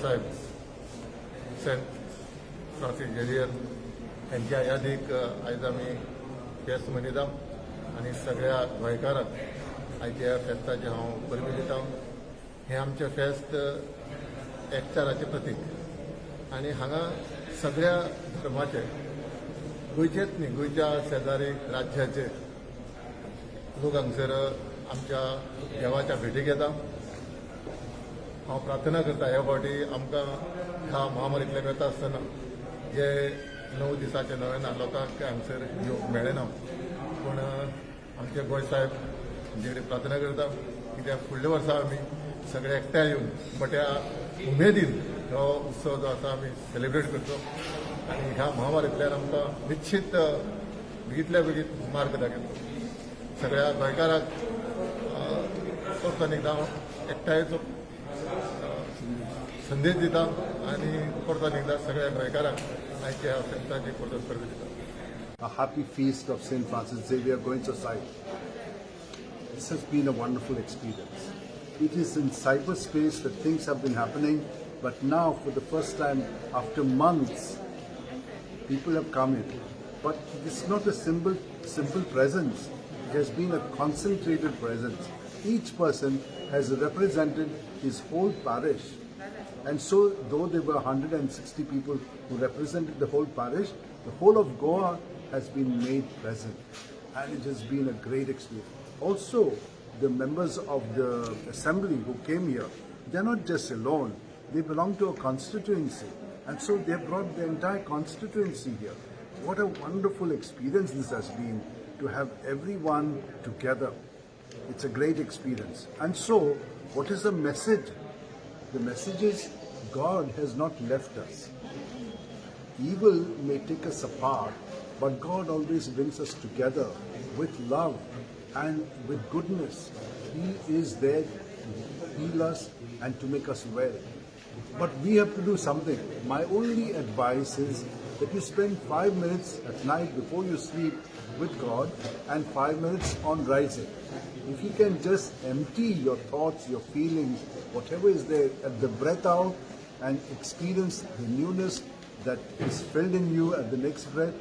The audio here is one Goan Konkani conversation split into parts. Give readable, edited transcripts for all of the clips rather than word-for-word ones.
साहेब सेंट फ्रांसीस झेवियर यांच्या यादीक आयज आमी फेस्त मनयता आनी सगळ्या गोंयकारांक आयच्या ह्या फेस्ताचें हांव परबीं दिता. हें आमचें फेस्त एकचाराचें प्रतीक आनी हांगा सगळ्या धर्माचे, गोंयचेच न्ही, गोंयच्या शेजारी राज्याचे लोक हांगसर आमच्या देवाच्या भेटीक येता. हांव प्रार्थना करता, ह्या फावटी आमकां ह्या महामारींतल्यान वता आसतना जे 9 दिसाचे नवेना लोकांक हांगसर येवंक मेळ्ळें ना, पूण आमचे गोंय साहेब हांचे कडेन प्रार्थना करता, कित्याक फुडल्या वर्सा आमी सगळे एकठांय येवन मोठ्या उमेदीन हो उत्सव जो आसा आमी सेलिब्रेट करचो आनी ह्या महामारींतल्यान आमकां निश्चित बेगीतल्या बेगीन मार्ग दाखयतलो. सगळ्या गोंयकारांक परतून एकदां एकठांयचो संदेश दिता आनी परतून एकदां सगळ्या गोंयकारांक आयच्या ह्या फेस्ताची परतून परबीं दिता. A happy feast of St. Francis Xavier Goencho Saib. This has been a wonderful experience. It is in cyberspace that things have been happening, but now, for the first time after months, people have come in. But it's not a simple presence. It has been a concentrated presence. Each person has represented his whole parish. And so, though there were 160 people who represented the whole parish, the whole of Goa has been made present. And it has been a great experience. Also, the members of the assembly who came here, they're not just alone, they belong to a constituency. And so they have brought the entire constituency here. What a wonderful experience this has been to have everyone together. It's a great experience. And so, what is the message? The message is God has not left us. Evil may take us apart, but God always brings us together with love and with goodness. He is there to heal us and to make us well. But we have to do something. My only advice is that you spend 5 minutes at night before you sleep with God and 5 minutes on rising. If you can just empty your thoughts, your feelings, whatever is there at the breath out, and experience the newness that is filled in you at the next breath,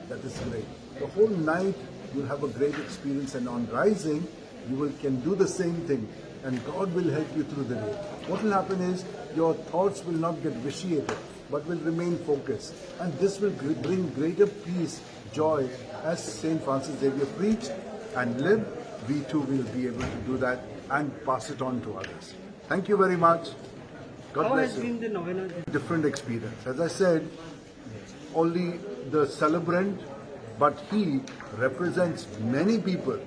that is great. The whole night you'll have a great experience, and on rising, you will can do the same thing, and God will help you through the day. What will happen is your thoughts will not get vitiated, but will remain focused, and this will bring greater peace, joy, as Saint Francis Xavier preached and lived. We too will be able to do that and pass it on to others. Thank you very much. God How bless has you. Been the novena? Different experience. As I said, only the celebrant, but he represents many people.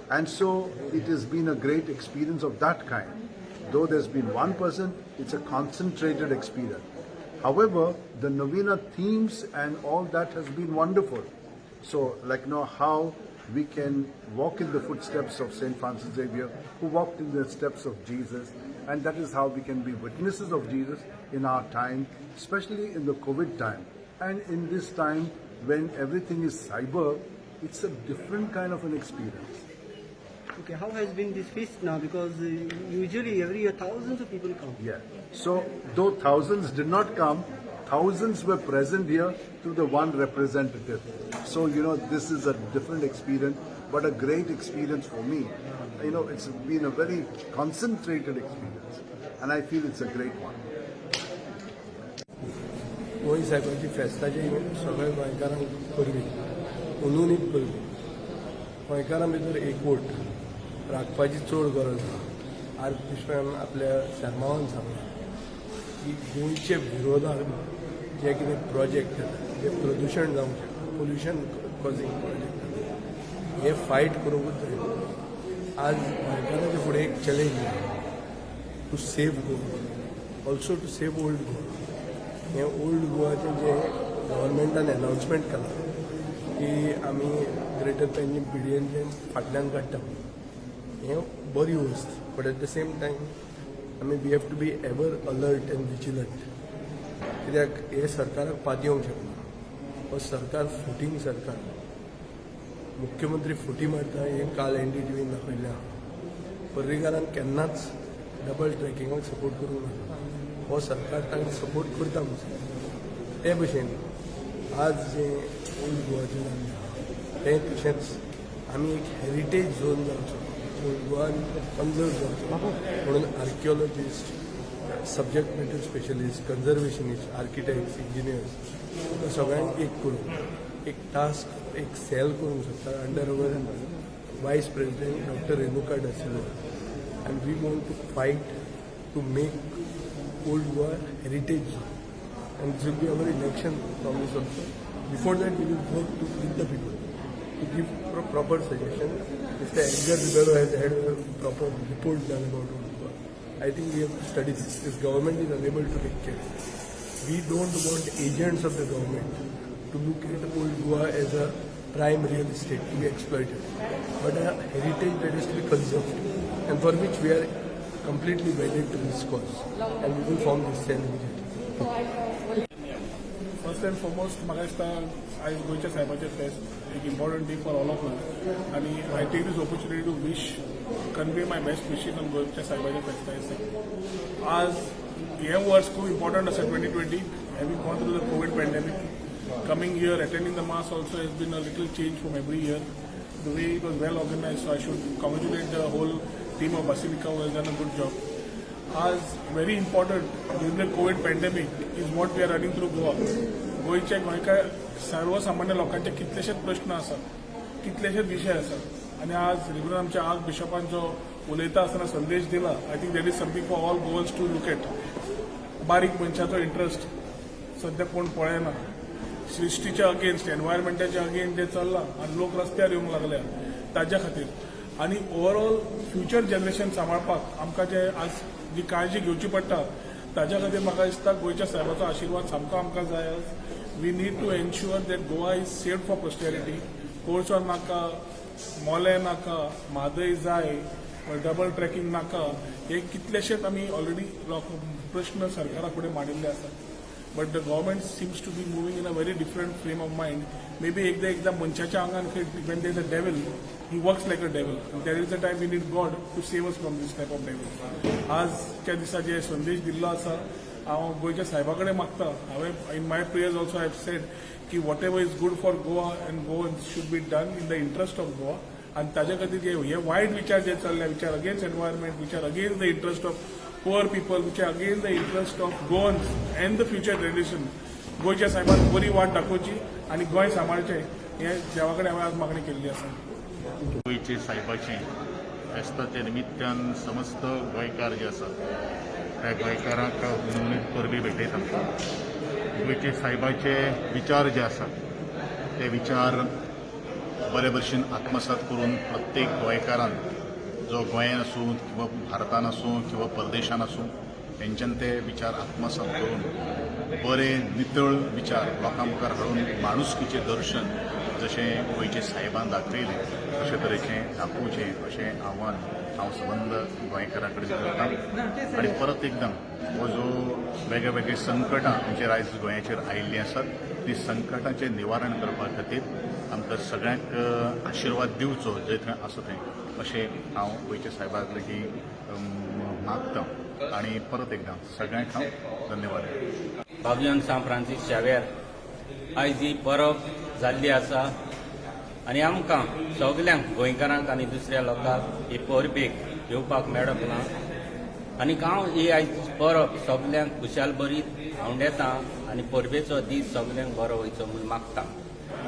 And so it has been a great experience of that kind. Though there's been one person, it's a concentrated experience. However, the novena themes and all that has been wonderful. So, like how we can walk in the footsteps of St. Francis Xavier, who walked in the steps of Jesus, and that is how we can be witnesses of Jesus in our time, especially in the COVID time. And in this time when everything is cyber, it's a different kind of an experience. Okay, how has been this feast now? Because usually every year thousands of people come. Yeah. So, though thousands did not come, thousands were present here through the one representative. So, this is a different experience, but a great experience for me. It's been a very concentrated experience, and I feel it's a great one. Goa साहेबाची फेस्ताची सगळ्या गोंयकारांक परबीं, अनून परबीं. गोंयकारां भितर एकवट राखपाची चड गरज आसा. आर्कबिशपान आपल्या सेर्मावान सांगलां की गोंयचे विरोधात जे कितें प्रोजेक्ट येता, जे प्रदुशण जावंक शकता, पोल्युशन कॉजींग प्रोजेक्ट येता, हे फायट करूंकूच जाय. आज गोंयकारांच्या फुडें एक challenge, to save Goa, also to save Old Goa. हें ओल्ड गोवाचें जें गव्हर्मेंटान अनाउन्समेंट केलां की आमी ग्रेटर पेंजीम पीडीएनचें फाटल्यान काडटा, हें बरी वस्त, but at the same time आमी we have to be ever alert and vigilant, कित्याक हे सरकाराक पातयेवंक शकना. हो सरकार फटींग सरकार, मुख्यमंत्री फटी मारता हें काल एनडीटीव्हीन दाखयल्लें आहा. पर्रीकारान केन्नाच डबल ट्रॅकिंगाक सपोर्ट करूंक ना. हो सरकार तांकां सपोर्ट करता म्हणून. ते भशेन आज जें ओल्ड गोवाचें जाल्लें आहा तें तशेंच आमी एक हेरिटेज झोन जावचो, ओल्ड गोवान कन्जर्व जावचो म्हणून archaeologist, subject matter specialist, conservationist, architects, engineers सगळ्यांक एक करून एक टास्क, एक सेल करूंक शकता under our Vice President Doctor Renuka D'Silva, and we want to fight to make Old Goa heritage zone, and this will be our election promise also. Before that, we will work with the people to give proper suggestion. Mr. Edgar Rebello has had a proper report done about Old Goa. I think we have to study this. This government is unable to take care. We don't want agents of the government to look at Old Goa as a prime real estate to be exploited, but a heritage that is to be conserved and for which we are completely wedded to this cause. And we will form this cell immediately. First and foremost, म्हाका दिसता आयज गोंयच्या सायबाचें फेस्त एक important day for all of us आनी I take this opportunity to wish, convey my best wishes on गोंयच्या सायबाच्या फेस्ता दिसा. आज हें वर्स खूब इम्पॉर्टंट आसा, 2020, having gone through the COVID pandemic. Coming here, attending the mass also has been a little change from every year. The way it was well organized, so I should congratulate the whole team of Basilica who has done a good job. आज very important during the COVID pandemic is what we are running through Goa. गोंयचे गोंयकार, सर्वसामान्य लोकांचे कितलेशेच प्रश्न आसात, कितलेशेच विशय आसात आनी आज रिव्हरंड आमच्या आर्क बिशपान जो उलयता आसतना संदेश दिला, I think that is something for all Goans to look at. बारीक मनशाचो इंट्रस्ट सध्या कोण पळयना. सृश्टीच्या अगेन्स्ट, एनवायरमेंटाच्या अगेन्स्ट जें चल्लां आनी लोक रस्त्यार येवंक लागल्या ताज्या खातीर आनी ओवरऑल फ्युचर जनरेशन सांबाळपाक आमकां जे आज जी काळजी घेवची पडटा ताज्या खातीर म्हाका दिसता गोंयच्या सायबाचो आशिर्वाद सामको आमकां जाय. आज we need to ensure that Goa is saved for posterity. कोळसो नाका, मोलें नाका, म्हादय जाय, डबल ट्रॅकिंग नाका. हे कितलेशेच आमी ऑलरेडी प्रश्न सरकारा फुडें मांडिल्ले आसात, but the government seems to be moving in a very different frame of mind. Maybe एकदा एकदा मनशाच्या आंगान खंय when there is a devil, he works like a devil. There is a time we need God to save us from this type of devil. आजच्या दिसा जे संदेश दिल्लो आसा, हांव गोंयच्या सायबा कडेन मागता. हांवें in my prayers also I have said की whatever is good for Goa and Goa should be done in the interest of Goa. आनी ताजे खातीर जे हे वायट विचार जे चल्ले, विचार against environment, which are against the interest of poor people, which are against the interest of Goans and the future generation, गोंयच्या सायबान बरी वाट दाखोवची आनी गोंय सांबाळचें हें देवा कडेन हांवें आज मागणी केल्ली आसा. गोंयचे सायबाचें फेस्ताच्या निमित्तान समस्त गोंयकार जे आसात त्या गोंयकारांक हुनहुनीत परबीं भेटयता. गोंयचे सायबाचे विचार जे आसात ते विचार बरे भशेन आत्मसात करून प्रत्येक गोंयकारान, जो गोंयान आसूं किंवा भारतान आसूं किंवा परदेशान आसूं, तेंच्यान ते विचार आत्मसात करून बरे नितळ विचार लोकां मुखार हाडून माणुसकीचें दर्शन जशें गोंयचे सायबान दाखयलें तशे तरेचें दाखोवचें अशें आव्हान हांव सबंद गोंयकारां कडेन करता. आनी परत एकदां हो जो वेगळे वेगळे संकटां आमचेर आयज गोंयाचेर आयिल्लीं आसात ती संकटाचें निवारण करपा खातीर आमकां सगळ्यांक आशिर्वाद दिवचो जे थंय आसा थंय, अशें हांव गोंयच्या सायबाक लागीं मागतां आनी परत एकदां सगळ्यांक हांव धन्यवाद. बागयोन सांत फ्रांसीस शाव्यार आयज ही परब जाल्ली आसा आनी आमकां सगल्यांक गोंयकारांक आनी दुसऱ्या लोकांक ही परबेक येवपाक मेळप ना. आनी हांव ही आयज परब सगल्यांक खुशाल बरी आंवडेता आनी परबेचो दीस सगल्यांक बरो वयचो म्हूण मागता.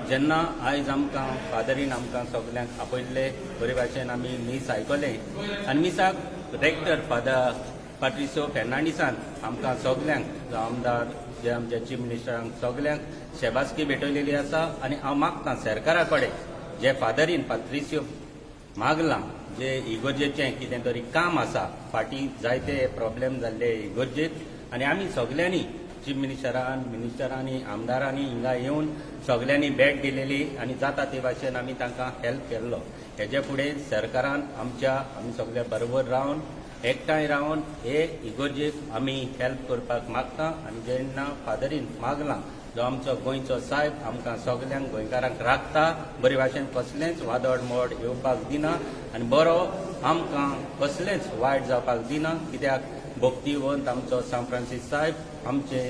जेन्ना आयज आमकां फादरीन आमकां सगल्यांक आपयल्ले, बरे भाशेन आमी मीस आयकलें आनी मिसाक रेक्टर फादर पाट्रिसो फेर्नांडीसान आमकां सगल्यांक, आमदार जे आमच्या चीफ मिनिस्टरांक सगल्यांक शेबासकी भेटयलेली आसा. आनी हांव मागतां सरकारा कडेन, जे फादरीन पात्रिसियो मागलां, जे इगोर्जेचें कितें तरी काम आसा, फाटीं जायते प्रॉब्लेम जाल्ले इगोर्जेत आनी आमी सगल्यांनी चीफ मिनिस्टरान, मिनिस्टरांनी, आमदारांनी हिंगा येवन सगल्यांनी भेट दिलेली आनी जाता ते भाशेन आमी तांकां हेल्प केल्लो. हेजे फुडें सरकारान आमच्या आमी सगल्या बरोबर रावन, एकठांय रावन हे इगोर्जेक आमी हेल्प करपाक मागता. आनी जेन्ना फादरीन मागलां, जो आमचो गोंयचो सायब आमकां सगल्यांक गोंयकारांक राखता, बरे भाशेन कसलेंच वादळ मोड येवपाक दिना आनी बरो आमकां कसलेंच वायट जावपाक दिना, कित्याक भक्तिवंत आमचो सांत फ्रांसीस साहेब आमचे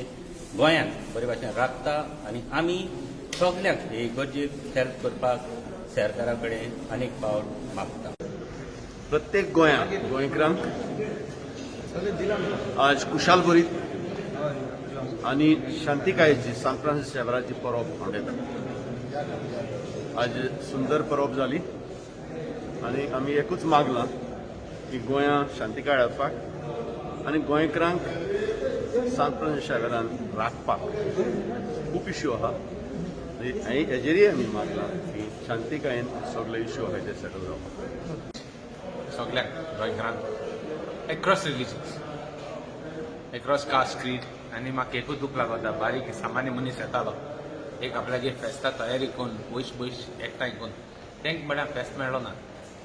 गोंयांत बरे भाशेन राखता आनी आमी सगल्यांक हे इगर्जेक हेल्प करपाक सरकारा कडेन आनीक पावट मागता. प्रत्येक गोंयांत गोंयकारांक आज कुशालभरीत आनी शांतिकायेची सांत फ्रांसीस शेवराची परब मनयतात. आज सुंदर परब जाली आनी आमी एकूच मागलां की गोंया शांतिकाय हाडपाक आनी गोंयकारांक सांत फ्रांसीस शेवरान राखपाक. खूब इश्यू आहा आनी हेजेरय आमी मागलां की शांतिकायेन सगळे इश्यू आहा ते सेटल जावपाक. सगळ्यांक गोंयकारांक across religions, across caste, creed. आनी म्हाका एकूच दूख लागता, बारीक सामान्य मनीस येतालो एक आपल्यागे फेस्ता तयारी करून, पयश पयश एकठांय करून, तांकां म्हळ्यार फेस्त मेळ्ळो ना.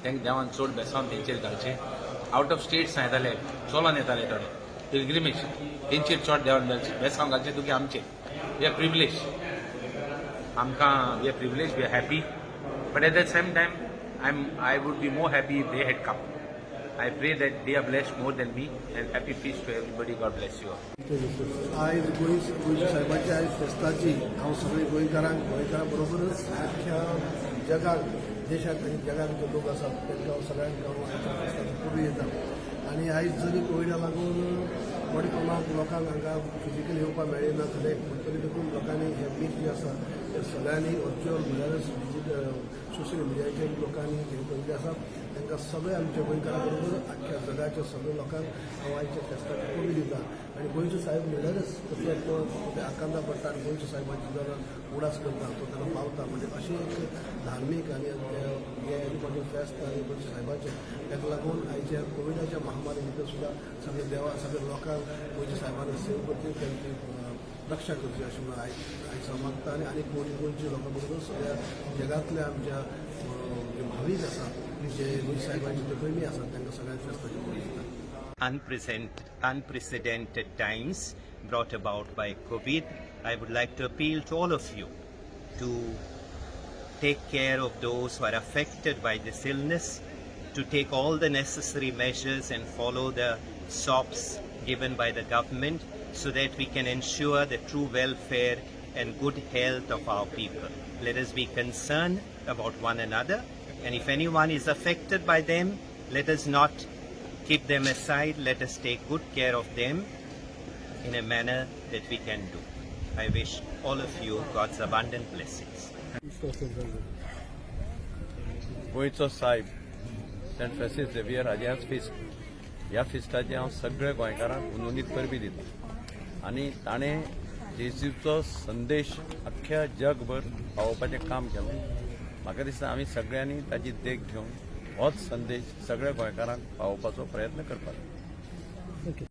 तांकां देवान चड बेसांव तेंचेर घालचें. आवट ऑफ स्टेट्स येताले, चलोन येताले थोडे पिलग्रिमेज, तेंचेर चड देवान बेसांव घालचें. तुगे आमचें we are privilege, आमकां we are privilege, we are happy, but at the same time I would be more happy if they had come. I pray that they are blessed more than me, and happy feast to everybody. God bless you all. आयज गोंय गोंयच्या सायबाच्या आयज फेस्ताची हांव सगळे गोंयकारांक, गोंयकारां बरोबरच आख्ख्या जगाक, देशाक आनी जगाक जे लोक आसात तांकां हांव सगळ्यांक हांव आयच्या फेस्ताची परबीं दिता. आनी आयज जरी कोविडा लागून थोडे प्रमाणांत लोकांक हांगा फिजिकली येवपाक मेळ्ळें ना खरें, पूण तरी देखून लोकांनी हे मीस जे आसा ते सगळ्यांनी व्हर्च्युअल म्हणल्यारच डिजिटल सोशल मिडियाचेर लोकांनी हें केल्लें आसा. तांकां सगळे आमच्या गोंयकारां बरोबर आख्ख्या जगाच्या सगळ्या लोकांक हांव आयच्या फेस्ताची परबीं दिता. आनी गोंयचो साहेब म्हणल्यारच तसलो तो ते आकांता पडटा आनी गोंयच्या साहेबाची जेन्ना उडास करता तो ताका पावता. म्हणजे अशें एक धार्मीक आनी हें इम्पॉर्टंट फेस्त आनी गोंयच्या साहेबाचें, ताका लागून आयच्या कोविडाच्या महामारी भितर सुद्दां सगळे देवा सगळ्या लोकांक गोंयच्या साहेबान सेव करची, तांची रक्षा करची अशें म्हणून आयज हांव मागता. आनी आनी कोणी गोंयच्या लोकां बरोबर सगळ्या जगांतल्या आमच्या जे भावीक आसा, जे गोंयच्या साहेबांचे जे प्रेमी आसात, तांकां सगळ्यांक फेस्ताची परबीं दिता. Unprecedented times brought about by COVID, I would like to appeal to all of you to take care of those who are affected by this illness, to take all the necessary measures and follow the SOPs given by the government so that we can ensure the true welfare and good health of our people. Let us be concerned about one another, and if anyone is affected by them, let us not keep them aside, let us take good care of them in a manner that we can do. I wish all of you God's abundant blessings. गोंयचो सायब सेंट फ्रांसीस झेवियर हाजें फिस्ट. ह्या फिस्टाचें हांव सगळ्या गोंयकारांक हुनहुनीत परबीं दिता आनी ताणें जेजूचो संदेश अख्ख्या जगभर पावोवपाचें काम केलें. म्हाका दिसता आमी सगळ्यांनी ताची देख घेवन होच संदेश सगळ्या गोंयकारांक पावोवपाचो प्रयत्न करपाक जाय.